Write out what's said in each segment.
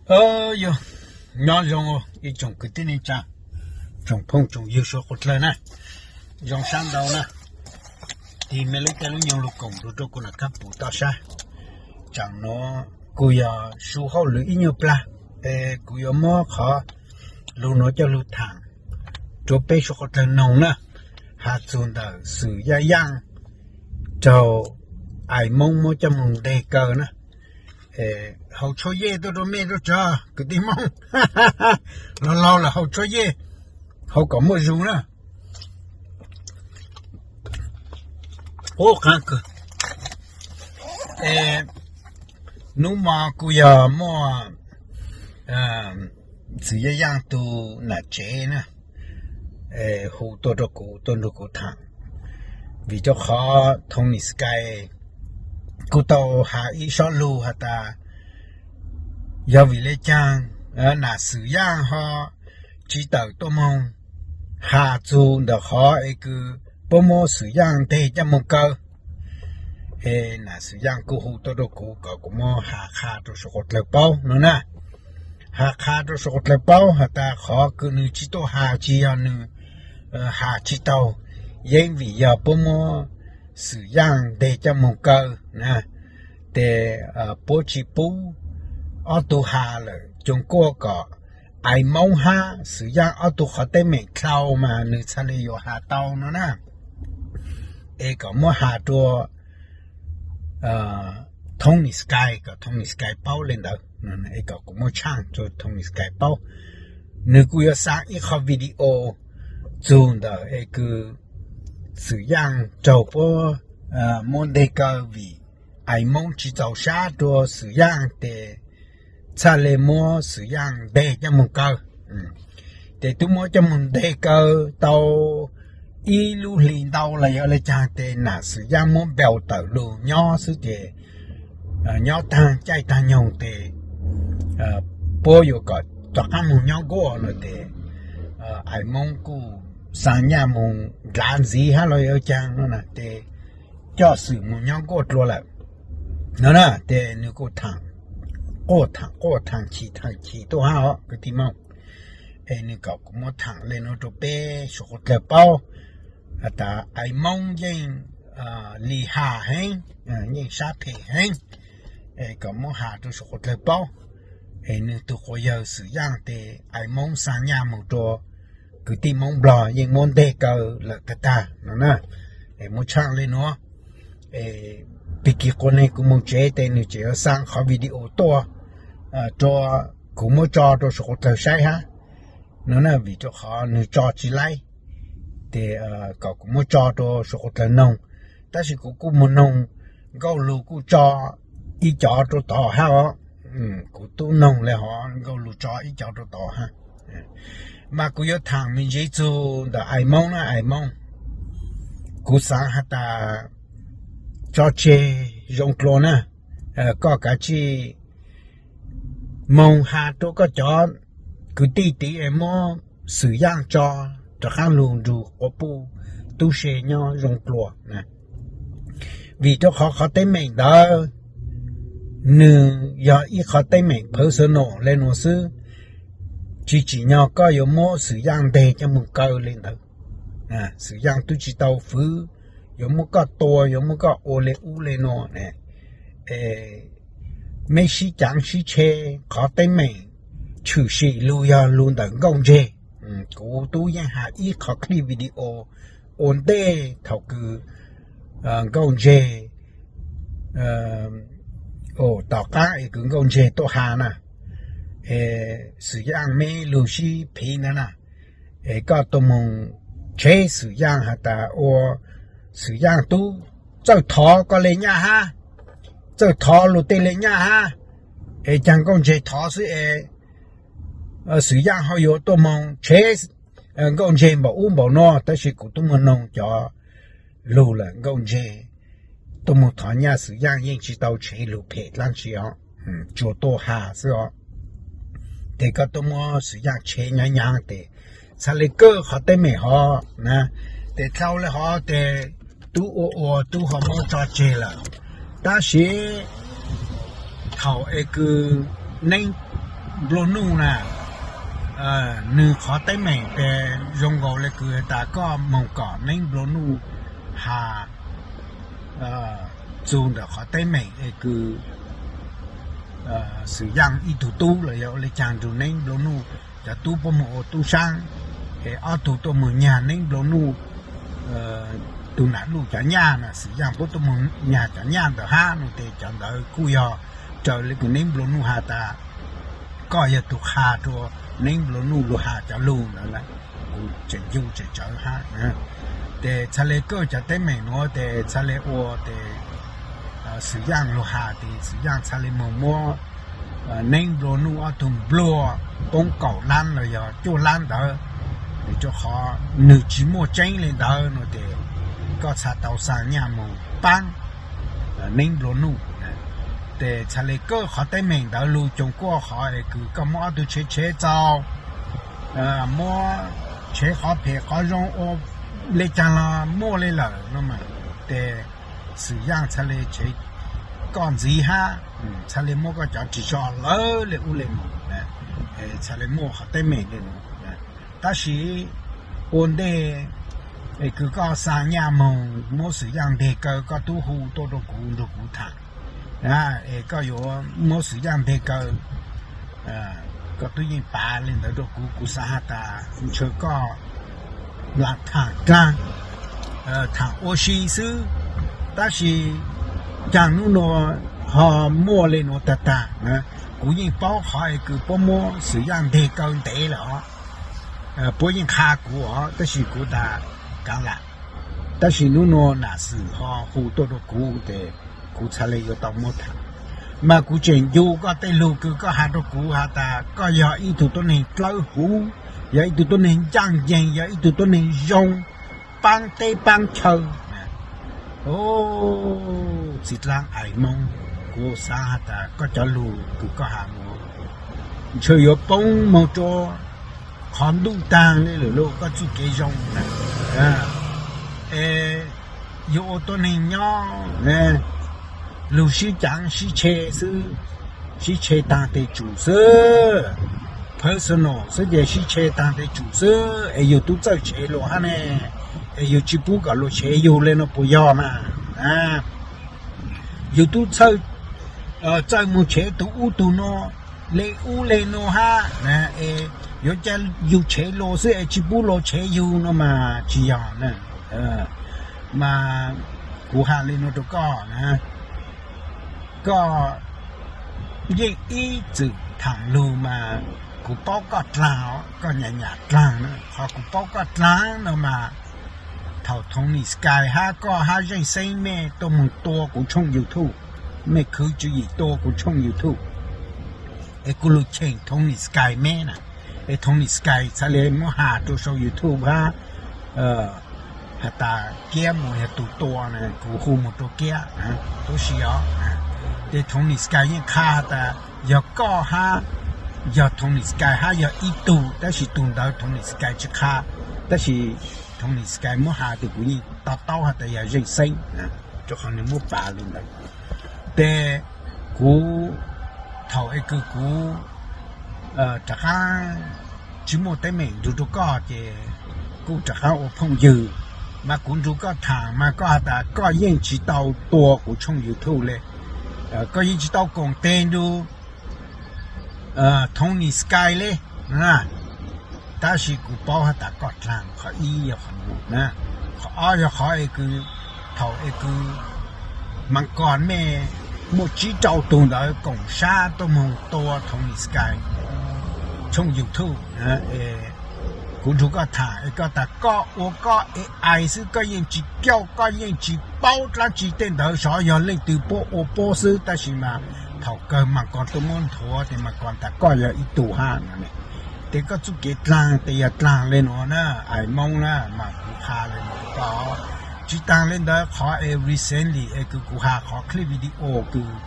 Ov, yog nyob zoo ib tsoom kwv tij neej tsa, tsoom phooj tsoom ywg suav quav dlawg na, zoo sab ntau na. Tig me lub caij lub nyoog lug koom nrug rua kuv nam kab pum toj sab. Tsaam nuav kuj yog su hauj lwm ib nyuag plag, es kuv yuav muab qhov lug nuav coj lug thaam rua peb suav quav dlawg noog na, has txug ntawm Xwm Yaaj Yaaj raug Ais Moob muab coj moog nteg kaw na. Haus tshuaj yej tuaj rua mej rua tsav kwv tij Moob, laug laug lawm haus tshuaj yej, haus kom muaj zug na. Ub, qaab kawg. Hnub mo kuj yog muaj Xwm Yaaj Yaaj tug nam tsev na, hu tuaj rua kuv tuaj nrug kuv thaam, vim rua qhov Tony Sky kuj tau has ib sob lug has tas, yog vim le caag nam Xwm Yaaj ho tsi tawm tuaj moog has txug ntawm qhov es kws puab muab Xwm Yaaj nteg coj moog kaw. Es nam Xwm Yaaj kuj hu tuaj rua kuv kom kuv muab has qha rua suav quav dlawg paub no na. Has qha rua suav quav dlawg paub has tas qhov kws nwg tsi tuaj has tsi yog nwg has tsi taug, yeeb vim yog puab muab Xwm Yaaj nteg coj moog kaw na. Tes puab tsi pub ob tug has lawm, coog kuaj kom Ais Moob hab Xwm Yaaj ob tug qhov teeb meem dlhau mas nwg txhaj le yuav has tau no na. Es kom muab has rua Tony Sky, kom Tony Sky paub le ntawd, es kom kuv muab tshaaj rua Tony Sky paub. Nwg kuj yuav xaa ib qho video txug ntawm es kws Xwm Yaaj raug puab muab nteg kaw vim Ais Moob tsi txaus sab rua Xwm Yaaj tes txhaj le muab Xwm Yaaj nteg coj moog kaw. Tes tub muab coj moog nteg kaw tau ib lub hli ntau los yog le caag tes nam Xwm Yaaj muab npau tawm lug nyob xwb tes nyob taag caij taag nyoog tes puab yuav kom rov qaab moog nyob nkuaj no tes Ais Moob kuj xaa nyaj moog nrad ntxiv hab los yog caag no na tes coj Xwm moog nyob nkuaj dlua lawm no na. Tes nwg kuj thaam quaj thaam quaj thaam chim thaam chim tuaj hab os kwv tij Moob. Es nwg kom kuv muab thaam le nuav rua peb suav quav dlawg paub has tas Ais Moob yeej lim has heev, yeej sab phem heev. Es kom muab has rua suav quav dlawg paub, es nwg tug quas yawg Xwm Yaaj tes Ais Moob xaa nyaj moog rua kwv tij Moob Nplog yeej muab nteg kaw lawm tag tag no na. Es muab tshaaj le nuav, pig kig quas neeg kuv moog tsev tes nwg tseem yuav xaa qhov video tuaj rua kuv muab tso rua suav quav dlawg saib hab no na, vim rua qhov nwg tso tsi laib. Tes kom kuv muab tso rua suav quav dlawg noog, tab sis kuv kuj moog noog nkauj lug kuj tso ib cov rua tod hab os. Kuv tub noog le hov nkauj lug tso ib cov rua tod hab. Mas kuv yuav thaam me ntsis txug ntawm Ais Moob na, Ais Moob, kuv xaav has tas tso tseg zoo dlua na, koj kav tsij moog has rua koj cov kwv tij tiv es muab Xwm Yaaj tso rov qaab lug nrug quas puj tub se nyob zoo dlua. Vim rua qhov qhov teeb meem ntawd nwg yog ib qhov teeb meem personal le nuav xwb, tsi tsim nyog koj yuav muab Xwm Yaaj nteg coj moog kaw le ntawd. Xwm Yaaj tub tsi tau fwv yuav muab koj tua, yuav muab koj ua le ub le nuav ne. Meb sib caav sib tshe, qhov teeb meem tshwm sim lug yog lug ntawm Nkauj Ntseg. Kuv tub yeej has ib qhov clip video ua ntej thaum kws Nkauj Ntseg, tom qaab es kws Nkauj Ntseg tuaj has na, Xwm Yaaj meb lug sib phiv ntawd na, es koj tuaj moog tshev Xwm Yaaj has tas ua Xwm Yaaj tub txawj thov koj le nyaj hab, txawj thov lug tej le nyaj hab, es caag Nkauj Ntseg thov xwb es Xwm Yaaj ho yuav tuaj moog tshev Nkauj Ntseg npaum ub npaum nuav. Tab sis kuv tub moog noog cov lug lawm, Nkauj Ntseg tuaj moog thov nyaj Xwm Yaaj yeej tsi tau tshev lug phem dlaab tsi os, tsuas tuaj has xwb os. Tes koj tuaj muab Xwm Yaaj tshev nyaav nyaav tes txhaj le kawg qhov teeb meem hov na. Tes dlhau le hov tes tub ua ua tub ho muab tso tseg lawm. Tab sis thaum es kws neeb Nplua nuj na, nws qhov teeb meem tes zoo nkaus li kws has tas koj moog kom neeb nplua nuj has txug ntawm qhov teeb meem es kws Xwm Yaaj ib tug tub los yog ua le caag nrug neeb nplua nuj, cov tub puab moog ua tub saab, es ob tug tuaj moog nyag neeb nplua nuj, tug nam luj cov nyaj na, Xwm Yaaj puab tuaj moog nyag cov nyaj ntawd hab no tes cov ntawd kuj yog raws li kws neeb nplua nuj has tas koj yog tug qha rua neeb nplua nuj lug has cov lug ntawd lawm. Kuv tseem yug tseem tsawv hab. Tes txhaj le kaj cov teeb meem nuav tes txhaj le ua tes Xwm Yaaj lug has tes Xwm Yaaj txhaj le moog muab neeb nplua nuj ob tug nplua poob kaum lab los yog cuaj lab ntawd, es rua qhov nwg tsi muaj tseeb le ntawd no tes koj txhaj tau xaa nyaj moog paab neeb nplua nuj. Tes txhaj le kaj qhov teeb meem ntawd lug coog kuaj qhov es kws koj muab ob tug tshev tshev txaus, muab tshev qhov phem qhov zoo ua le caag los muaj le lawm no mas, tes Xwm Yaaj txhaj le tshev koj ntxiv hab, txhaj le muab koj cov ris tsho lawv le ub le nuav, txhaj le muaj qhov teeb meem le nuav. Tab sis ua ntej es kws koj xaa nyaj moog muab Xwm Yaaj nteg kaw, koj tub hu tuaj rua kuv nrug kuv thaam, es koj yuav muab Xwm Yaaj nteg kaw, koj tub yeej pav le ntawd rua kuv, kuv xaav has tas ntshe koj lam thaam dlaag, thaam ua si xwb. Tab sis caag nub nuav ho muaj le nuav tag tag, kuv yeej paub qhov es kws puab muab Xwm Yaaj nteg kaw ntev lawm os. Puab yeej qha kuv os, tab sis kuv tas kaav lam. Tab sis nub nuav nam Xwm ho hu tuaj rua kuv tes kuv txhaj le yuav tau muab thaam. Mas kuv tseem ncu koj tej lug kws koj has rua kuv has tas koj yog ib tug tuab neeg dlawb huv, yog ib tug tuab neeg ncaaj nceeg, yog ib tug tuab neeg zoo, paab teb paab chaw. Txiv dlaab Ais Moob, kuv xaav has tas koj cov lug kws koj has nuav ntshe yuav poob moog rua qhov ntuj taag le lawm lauj, koj txuj kev zoo na. Es yuav ua tuab neeg nyob, lug sib caav sib tshe xwb, sib tshe taag tes tsum xwb, personal xwb ces sib tshe taag tes tsum xwb, es yug tub txawj tshev luas hab ne, es yug tsi pub kom luas tshev yug le nuav puas yog mas? Yug tub txawj, txawj moog tshev tug ub tug nuav, le ub le nuav hab, es yuav ca yug tshev luas xwb es tsi pub luas tshev yug no mas tsi yog na. Mas kuv has le nuav rua koj na, koj yeej ib txwm thaam lug mas kuv paub koj dlaag, koj nyam nyam dlaag na. Qhov kuv paub koj dlaag no mas thaum Tony Sky hab koj hab Zeej Xeeb mej tuaj moog tua kuv tshooj YouTube, mej khwv tswv yim tua kuv tshooj YouTube, es kuv lug cheem Tony Sky mej na, es Tony Sky txhaj le muab has rua sau YouTube hab has tas Kiab mus yog tug tua na, kuv hu moog rua Kiab, tub si os. Ces Tony Sky yeej qha has tas yog koj hab, yog Tony Sky hab yog ib tug, tab sis tug ntawd Tony Sky tsi qha, tab sis Tony Sky muab has tes kuv yeej to taub has tas yog Zeej Xeeb, rua qhov nwg muab pav le ntawd. Tes kuv, thaum es kws kuv rov qaab tsi muaj teeb meem nrug rua koj ces kuj rov qaab ua phooj ywg, mas kuv nrug koj thaam mas koj has tas koj yeej tsi tau tua kuv tshooj YouTube le, koj yeej tsi tau koom teg nrug Tony Sky le. Tab sis kuv paub has tas koj dlaag, qhov ib yog qhov nuav, qhov ob yog qhov es kws thaum es kws Maas Koos mej muaj tsib rau tug ntawd koom sab tuaj moog tua Tony Sky tshooj YouTube. Kuv nrug koj thaam es koj tas koj ua koj AI xwb, koj yeej tsi coj, koj yeej tsi paub dlaab tsi tej ntawd, xyov yog leej twg puab ua puab xwb, tab sis mas thaum kawg Maas Koos tuaj muab nthuav tes Maas Koos tas koj yog ib tug hab no. Tes koj txuj kev dlaag tes yog dlaag le nuav na, Ais Moob na, mas kuv qha le nuav rua koj. Tsi taag le ntawd, qhov es recently es kws kuv has qhov clip video kws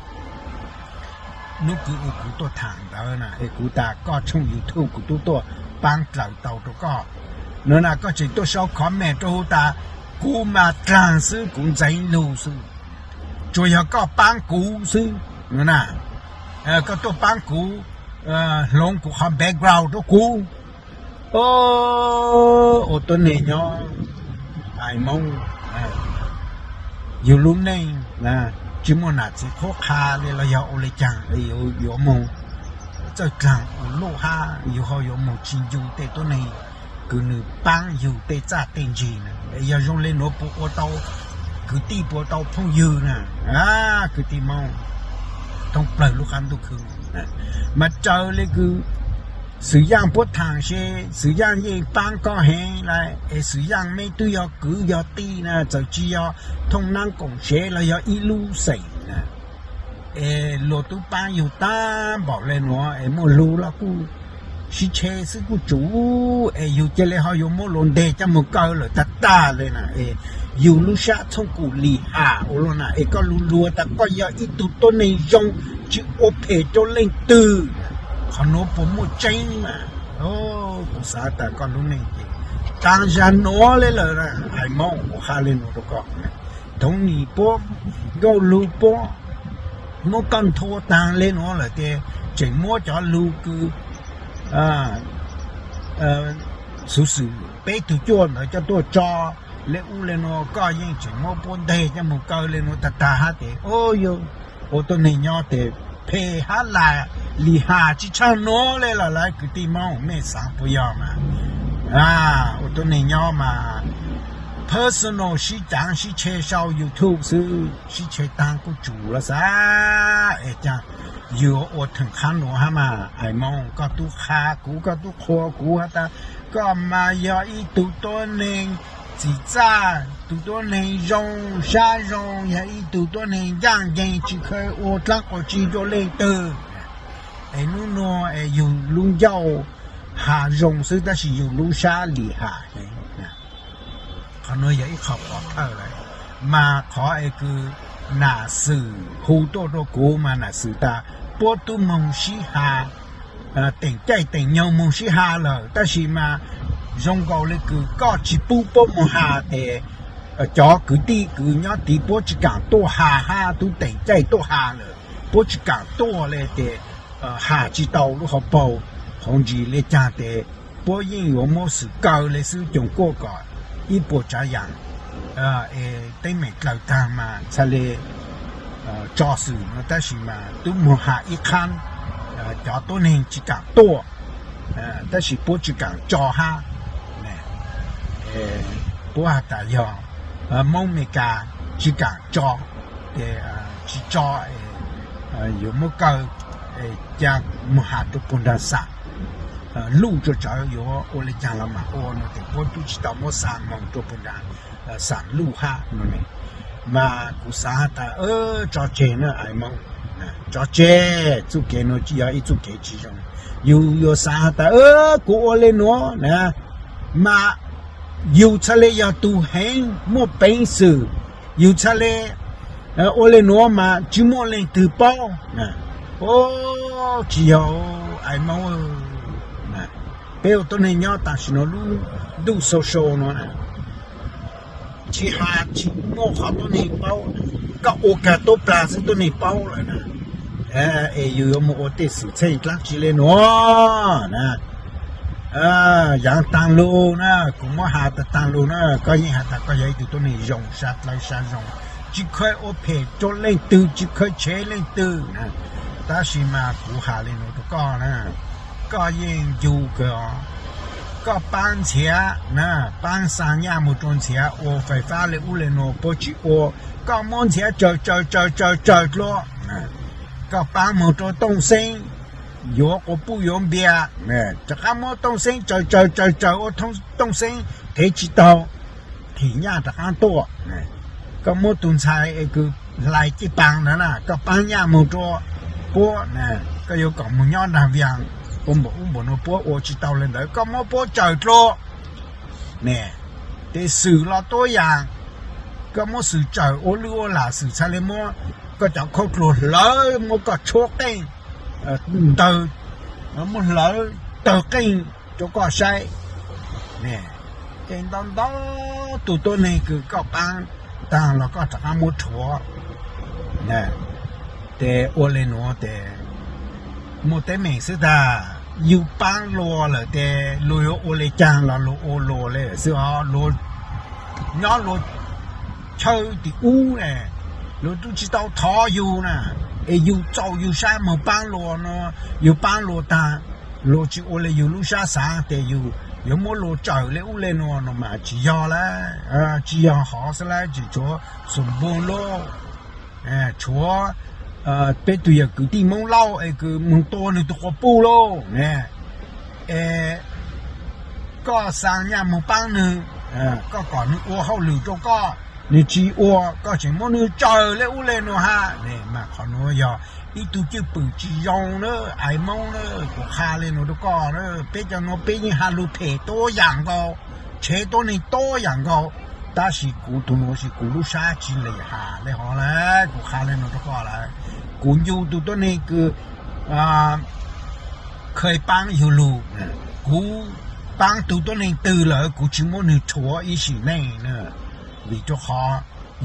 nub kws u kuv tuaj thaam ntawd na, es kuv tas koj tshooj YouTube kuv tub tuaj paab dlaws tau rua koj no na, koj tseem tuaj sau comment rua huv tas kuv mas dlaag xwb, kuv ntxeev lug xwb, tsuas yog koj paab kuv xwb no na. Koj tuaj paab kuv, hloov kuv qhov background rau kuv. Ua tuab neeg nyob, hais Hmoob, yus lub neej tsis muaj nam txiv qhuab qha li los yog ua li cas, yuav moog txawj dlaag ua luj hab yus ho yuav moog tsis ncu tej tuab neeg kws nws paab yug tej txaj tej ntsig na. Yog zoo le nuav puas ua tau kwv tij, puas tau phooj ywg na, kwv tij Hmoob thoob plawg lub qab ntuj khwb. Mas raws le kws Xwm Yaaj puab thaam se, Xwm Yaaj yeej paab koj heev lawm es Xwm Yaaj meb twb yog kwv yog tij na, txawm tsis yog thooj naab koom sev los yog ib lub xeem na, es luag tub paab yug taag npaum le nuav es muaj lug los kuj sib tshe xwb kuj tsum, es yug ca le ho yuav muab luag nteg coj moog kaw lawm tag tag le na. Es yug lub sab txhooj kum Lis Has ua luaj na, es koj lug luag tas koj yog ib tug tuab neeg zoo tsis ua phem rau leej twg. Qhov nuav puas muaj tseeb mas? Kuv xaav tas koj lub neej ces taag zag nuav le lawm, hais Hmoob ua hab le nuav rau koj. Thaum nim puab nkauj lug puab muab koj nthua taag le nuav lawm ces tseem muab cov lug kws xuv xwm peb tug cuaj ntawd coj tuaj tso le ub le nuav, koj yeej tseem muab puab nteg coj moog kaw le nuav tag tag hab ces, ua tuab neeg nyob tes phem hab lam Lis Has tsis tshaaj nuav le los lawm kwv tij Hmoob, mej xaav puas yog mas? Ua tuab neeg nyob mas personal sib caav sib tshe sau YouTube xwb, sib tshe taag kuj tsum los xav es caag yuav ua theem qhab nuav hab mas. Hais Hmoob, koj tub qha kuv, koj tub qhuas kuv has tas koj mas yog ib tug tuab neeg txim txaj, tug tuab neeg zoo, sab zoo, yog ib tug tuab neeg ncaaj nceeg tsis kheev ua dlaab qhov tsi rua leej twg. Es nub nuav es yug lub ncauj Has zoo xwb tab sis yug lub sab Lis Has heev. Qhov nuav yog ib qho pov thawj lawm, mas qhov es kws Nam Xwm hu tuaj rau kuv mas Nam Xwm tas puab tub moog sib has, teem caij teem nyoog moog sib has lawm tab sis mas zoo nkaus le kws koj tsis pub puab moog has tes cov kwv tij kws nyob tid puab tsis kaam tuaj has hab tub teem caij tuaj has lawm puab tsis kaam tuaj le tes has tsis tau lub hauv paug hauv ntsis le caag tes puab yeej yuav muab xwm kaw le xwb coom kuaj kom ib puas tsaav yaam es teeb meem dlaws taag mas txhaj le tso xwm no tab sis mas tub moog has ib qhab, cov tuab neeg tsis kaam tuaj tab sis puab tsis kaam tso hab. Puab has tas yog Moob Amelikas tsis kaam tso, tsis tso yuav muab kaw, ca moog has rua puag nraag xam luj rua tsawv yuav ua le caag los mam ua no tes puab tub tsis tau muab xa moog rua puag nraag xam luj hab no ne. Mas kuv xaav has tas tso tseg na Hais Hmoob, tso tseg, txuj kev nuav tsis yog ib txuj kev tsis zoo. Yug yuav xaav has tas kuv ua le nuav na mas yug txhaj le yog tug heev muaj peev xwm, yug txhaj le ua le nuav mas tsis muaj leej twg paub. Tsis yog Hais Hmoob, peb ua tuab neeg nyob tam sim no lub ntuj social no tsis has tsis muaj qhov tuab neeg paub, koj ua kag tuab plag xwb tuab neeg paub lawm na. Es yug yuav moog ua tej xwm txheej dlaab tsi le nuav na. Yaav taag lug na, kuv muab has taag taag lug na, koj yeej has tas koj yog ib tug tuab neeg zoo, sab dlawb sab zoo, tsis kheev ua phem rua leej twg, tsis kheev tshev leej twg na. Tab sis mas kuv has le nuav rua koj na, koj yeej ncu kawg os. Koj paab Ntxhiav na, paab xa nyaj moog rua Ntxhiav ua fais fab le ub le nuav puab tsis ua, koj muab Ntxhiav tsaws tsaws tsaws tsaws tsaws dlua. Koj paab moog rua Tooj Xeeb yuav quas puj yuav npias, rov qab muab Tooj Xeeb tsaws tsaws tsaws tsaws ua Tooj Xeeb thev tsis taug, thim nyaj rov qab tuaj. Koj muab tug ntxhais es kws hlais cij paas ntawd na, koj paab nyaj moog rua puab, koj yuav kom moog nyob nraag Vias ua npaum ub npaum nuav, puab ua tsis tau le ntawd, koj muab puab tsaws dlua. Ne, tes xwm los tuab yaam, koj muab xwm tsawm ua lwj ua lam, xwm txhaj le muab koj cov khaub dluag hlawv, muab koj tshuab qeej ntawg, muab hlawv tawg qeej rua koj saib. Ces ntau ntau tug tuab neeg kws koj paab taag los koj rov qab muab rhuav. Ces ua le nuav tes muaj teeb meem xwb tag. Yug paab luas lawm tes luas yuav ua le caag los luas ua luas le xwb os. Luas nyob luas chaw tim ub ne, luas tub tsis tau thov yug na, es yug txaus yug sab moog paab luas no, yug paab luas tag, luas tsis ua le yug lub sab xaav tes yug yuav muab luas tsawm le ub le nuav no mas tsis yog lawm, tsis yog hov xwb lawm, tsis tshuav xum npug lub, tshuav peb tug yawg kwv tij Moob Lauj es kws moog tua nwg tug quas puj lauj ne, es koj xaa nyaj moog paab nwg, koj kom nwg ua hauj lwm rau koj, nwg tsis ua koj tseem muab nwg tsawm le ub le nuav hab ne. Mas qhov nuav yog ib tug cwj pwm tsis zoo na, aiv Moob na, kuv qha le nuav rau koj na. Peb cov nuav peb yeej has lug phem tuab yaam nkaus, tshev tuab neeg tuab yaam nkaus, tab sis kuv tug nuav sis kuv lub sab tsi le has le hov lawm, kuv qha le nuav rau koj lawm. Kuv ncu tug tuab neeg kws kheev paab yug lug, kuv paab tug tuab neeg twg lawm kuv tsis muab nwg rhuav ib sim neej na, vim rau qhov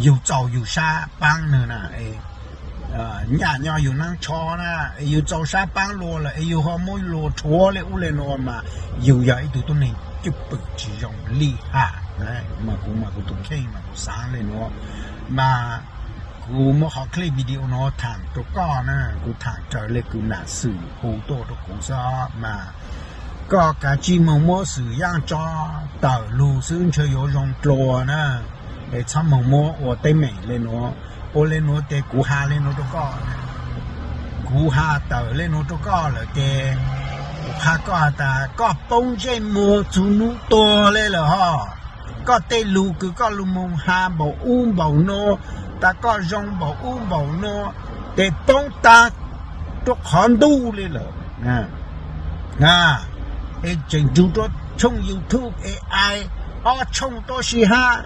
yug txaus yug sab paab nwg na, nyaj nyob yug naab tsho na, es yug txaus sab paab luas lawm es yug ho muab luas rhuav le ub le nuav mas yug yog ib tug tuab neeg cwj pwm tsis zoo li has. Mas kuv mas kuv tus kheej mas kuv xaav le nuav, mas kuv muab qhov clip video nuav thaam rau koj na, kuv thaam raws le kws nam xwm hu tuaj rau kuv xwb mas koj kav tsij moog muab Xwm Yaaj tso tawm lug xwb ntshe yuav zoo dlua na, es txhob moog muab ua teeb meem le nuav. Ua le nuav tes kuv has le nuav rau koj, kuv has tawm le nuav rau koj lawm tes kuv qha koj has tas koj poob ntsej muag txug nub tuag le lawm hos. Koj tej lug kws koj lug moog has npaum ub npaum nuav, tas koj zoo npaum ub npaum nuav, tes poob taag rua qhov ntuj le lawm. Es tseem nrug rua tshooj YouTube AI ob tshooj tuab si hab.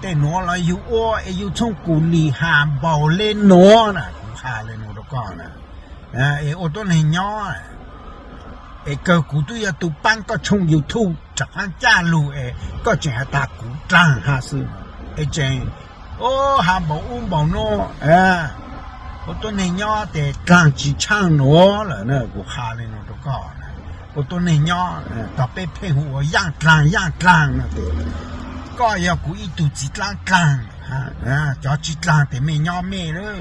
Tej nuav los yug ua es yug txhooj kws lim has npaum le nuav na, kuv has le nuav rau koj na. Es ua tuab neeg nyob, es kawg kuv tub yog tug paab koj tshooj YouTube rov qaab caj lug es koj tseem has tas kuv dlaag hab xwb, es tseem has npaum ub npaum nuav. Ua tuab neeg nyob tes dlaag tsis tshaaj nuav lawm na, kuv qha le nuav rau koj. Ua tuab neeg nyob, tog peb pheej hu ua yaaj dlaag yaaj dlaag no tes koj yog kuv ib tug txiv dlaab dlaag. Cov tsis dlaag tes mej nyob mej lawm,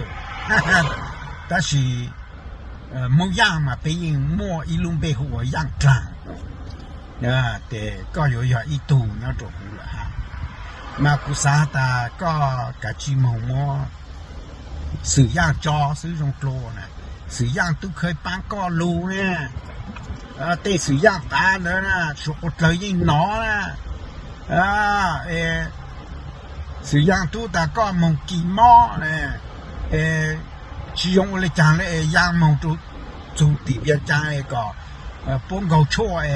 tab sis Moob Yaaj mas peb yeej muaj ib lub npe hu ua Yaaj Dlaag, tes koj yuav yog ib tug nyob rua kuv lawm hab. Mas kuv xav tas koj kav tsij moog muab Xwm Yaaj tso xwb zoo dlua na. Xwm Yaaj tub kheev paab koj lug ne, tej Xwm Yaaj pav ntawd na suav quas dlawg yeej nov na. Xwm Yaaj tub tas koj moog kis mob ne, tsis zoo ua le caag le, Yaaj moog rua txug tim Vias Caas kom puab nkaug tshuaj,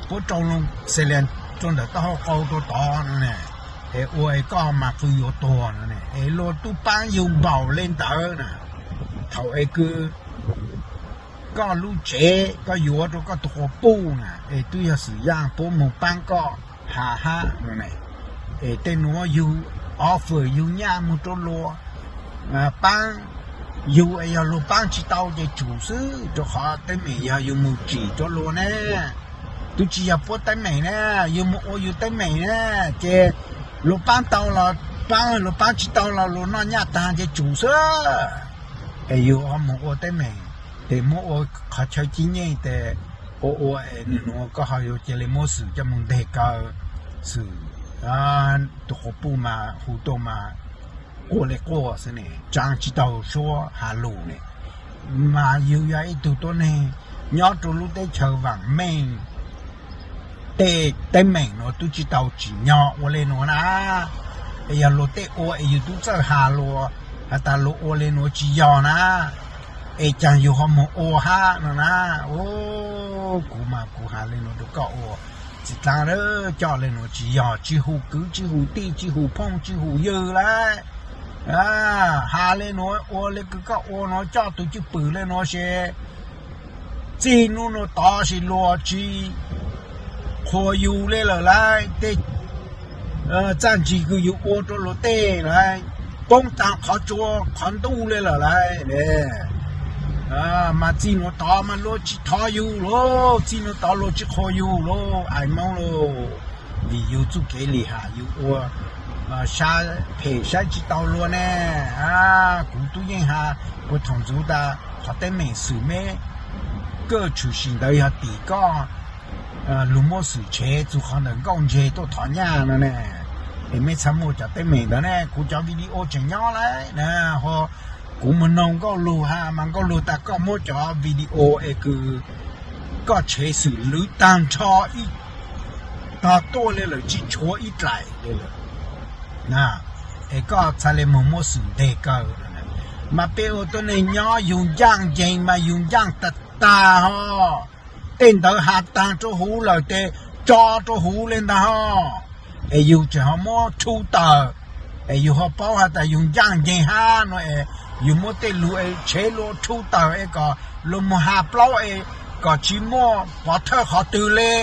puab rau loo xes lias rua ntawm taub hau qau rua tod no ne, es ua es koj mas qw yuav tuag no ne, es luag tub paab yug npaum le ntawd na. Thaum es kws koj lub tsev koj yuav rua koj tug quas puj na, es tub yog Xwm Yaaj puab moog paab koj has hab no ne, es tej nuav yug offer yug nyaj moog rua luag paab, yug es yog luag paab tsis tau ces tsum xwb, rua qhov teeb meem yog yug moog tsim rua luag ne, tub tsis yog puab teeb meem ne, yug moog ua yug teeb meem ne, ces luag paab tau los paab, luag paab tsis tau los luag noj nyaj taag ces tsum xwb. Es yug ho moog ua teeb meem, tes muab ua qhov chaw cib nyeej tes ua ua es nwg nuav koj ho yuav cia li muab Xwm coj moog nteg kaw, Xwm tug quas puj mas hu tuaj mas quaj le quaj xwb ne, tsaav tsis taug suab has lug ne. Mas yug yog ib tug tuab neeg nyob rua lub teb chaws vaam meej, tej teeb meem nuav tub tsis tau tsim nyog ua le nuav na. Es yog luag tej ua es yug tub txawj has luag, has tas luag ua le nuav tsis yog na, es caag yug ho moog ua hab no na. Kuv mas kuv has le nuav rua koj ua, txiv dlaab, coj le nuav tsis yog, tsis hu kwv tsis hu tij tsis hu phooj tsis hu ywg lawm. Has le nuav ua le kws koj ua nuav coj tug cwj pwm le nuav se, txij nub nuav tod sis luag tsis qhuas yug le lawm lauj. Tej txaj ntsig kws yug ua rua luag tej lauj, poob taag qhov tsua qhov ntuj le lawm lauj. Mas txij nuav tod mas luag tsis thov yug lauj, txij nuav tod luag tsis qhuas yug lauj, ais Moob lauj. Vim yug txuj kev lim ham, yug ua sab phem saib tsis tau luag ne. Kuv tub yeej has puag thaum ntxuv tas qhov teeb meem xwm meb kaj tshwm sim ntawd yog tim koj lug muab xwm tshev txug qhov ntawm nkauj ntseg tuaj thov nyaj no ne. Es meb txhaj muaj cov teeb meem ntawd ne, kuv cov video tseem nyob lawm na, ho kuv mus noog nkauj lug has mas nkauj lug tas koj muab cov video es kws koj tshev xwm lwv tag nrho ib tog tuaj le lawm tsis tshuav ib dlaim le lawm. Es koj txhaj le mus muab xwm nteg kaw. Mas peb ua tuab neeg nyob yug ncaaj nceeg mas yug ncaaj tag tag ho. Tej ntawd has taag rua huv lawm tes tso rua huv le ntag ho. Es yug tseem ho muab rhu tawm, es yug ho paub has tas yug ncaaj nceeg hab no es yug muab tej lug es tshev lug rhu tawm es kom luag mus has plaub es kom tsis muaj pov thawj qhov twg le.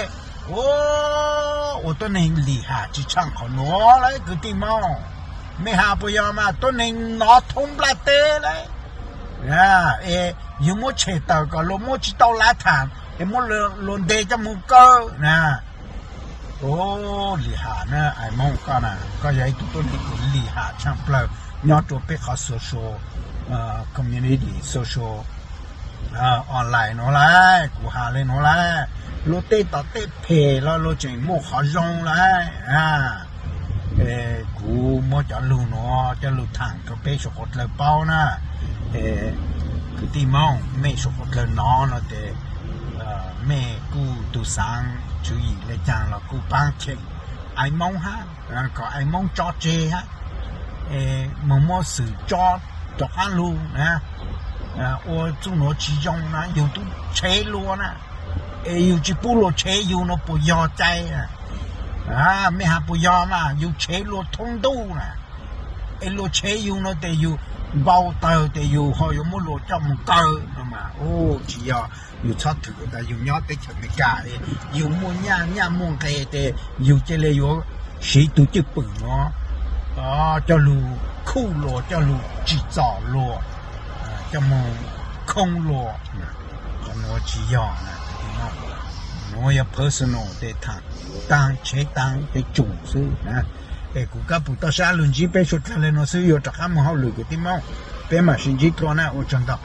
Ua tuab neeg lim ham tsis tshaaj qhov nuav lawm kwv tij Moob. Mej has puas yog mas tuab neeg nov thoob nplaj teb lawm. Es yug muab tshem tawm kom luag muab tsis tau lav tham es muab luag nteg coj mus kaw na. Lim ham na, ais Moob koj na, koj yog ib tug tuab neeg kws lim ham tshaaj plawg nyob rua peb qhov social, community, social online nuav lawm. Kuv has le nuav lawm, luag tej tom tej phem los luag tseem muaj qhov zoo lawm. Kuv muab cov lug nuav coj lug thaam rua peb suav quav dlawg paub na. Kwv tij Moob, mej suav quav dlawg nov no tes mej kuj tug xaav tswv yim le caag los kuj paab cheem ais Moob hab, kom ais Moob tso tseg hab, moog muab xwm tso rov qaab lug na. Ua txuj nuav tsis zoo na, yug tub tshev luag na, es yug tsis pub luag tshev yug no puas yog cai? Mej has puas yog mas, yug tshev luag thoob ntuj na, es luag tshev yug no tes yug npau tawg tes yug ho yuav muab luag coj mus kaw no mas, tsis yog. Yug txhob thwm tas yug nyob teb chaws Amelikas, yug muaj nyaj nyaj muaj nqe tes yug cia li yuav siv tug cwj pwm nuav coj lug khuj luag, coj lug tsim txom luag, coj moog khoob luag. Qhov nuav tsis yog na. Nuav yog personal tes thaam taag tshev taag tej tsoom xwb na. Es kuv kab pum toj sab lug ntsib peb suav dlawg le nuav xwb, yuav rov qaab moog hauj lwm kwv tij Moob, peb mam sib ntsib dlua na, ua tsaug ntau.